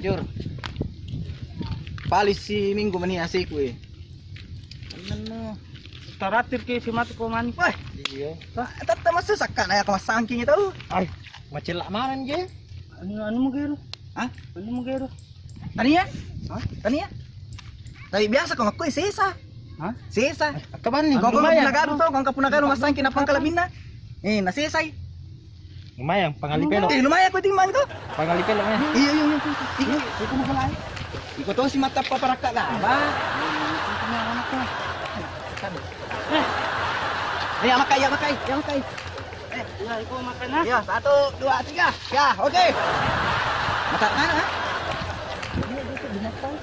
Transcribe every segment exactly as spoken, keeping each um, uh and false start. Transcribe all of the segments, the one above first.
Jur. Paling si minggu mani aseku e. Menno. Taratir ke si matu ko mani. Wah. Iya. Tette masuk sakka na aku masangking itu. Ai, macellak mana je? Anu, anu mugero. Hah? Anu mugero. Tania? Hah? Tania? Tapi biasa ko ngaku sesa. Hah? Sesa. Kapan nih? Kau kau puna garu to, kau puna garu masangking apa kalabinna? Eh, na sesai. Lumayan, pangali pelo. Eh, lumayan ko timbang to. Pangali pelo ya. Iya, iya, iya. Iya, itu mau mulai. Iko to si mata paparakka lah, Abah. Iya, makai, iya, makai, iya, makai. Eh, iya, iko makan, ah. Iya, satu, dua, tiga. Ya, oke. Mata mana, ha? Iya, dia tuh binatang.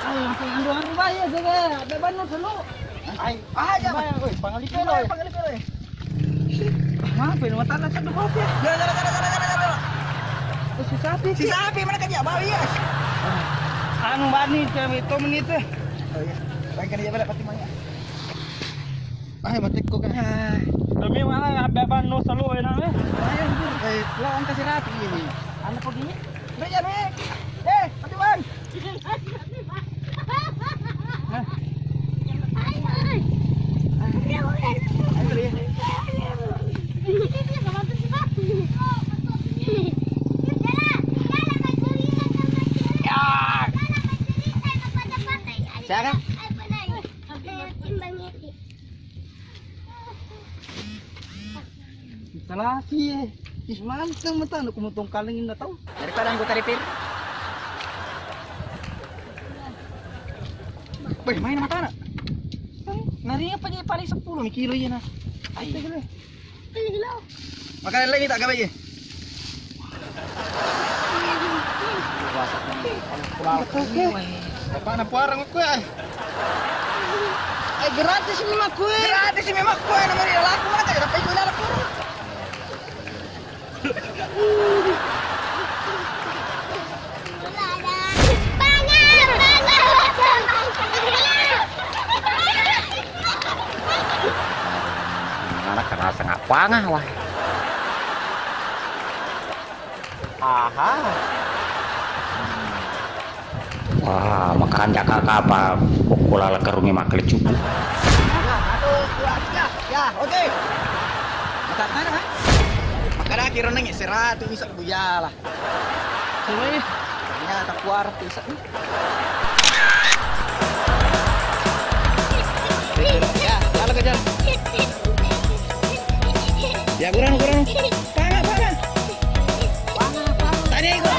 Ah, langsung andu-andu bae, Bebe. Ada banget dulu. Ai, aja. Lumayan, woi, pangali pelo, ya. Pangali pelo, ya. Maaf, ini matana satu kopi. Gara, gara, gara, gara, gara, gara. Terus si sapi, si sapi mana kerja? Bawa, iya. Anu, bani, jam itu menit, eh. Oh, iya. Baik, kan dia balik, pasti banyak. Ah, matekko, kan. Demi mana, ada ban no selalu enak, eh. Ayo, eh, lo angkat si rapi ini. Anu, kok gini? Udah, ya, Bek. Eh, pasti, Bang. Siapa? Salaki, eh. Ih, manteng mata, anu, kumotong kaleng inna tau. Daripada anggota D P R. Weh, main mata, nak. Nari apa je paling sepuluh mi kilo iya, nah. Ai. Makan lagi tak gawe je. Bapak na puarang aku, eh. Eh, gratis memang kue. Gratis memang kue, namanya laku mana kayak dapat itu dalam kurung. Anak kena sengak pangah, wah. Aha. Wah, makanja kakapa bokko lala karungi makkeleccuku. Ya, satu, dua, tiga. Ya, oke. Maka mana, ha? Maka dah kira nengis seratu bisa bujala. Coba ini. Ternyata kuarti sa-, ya, lalu kejar. Ya, kurang, kurang. Panga, panga. Tadi, kurang.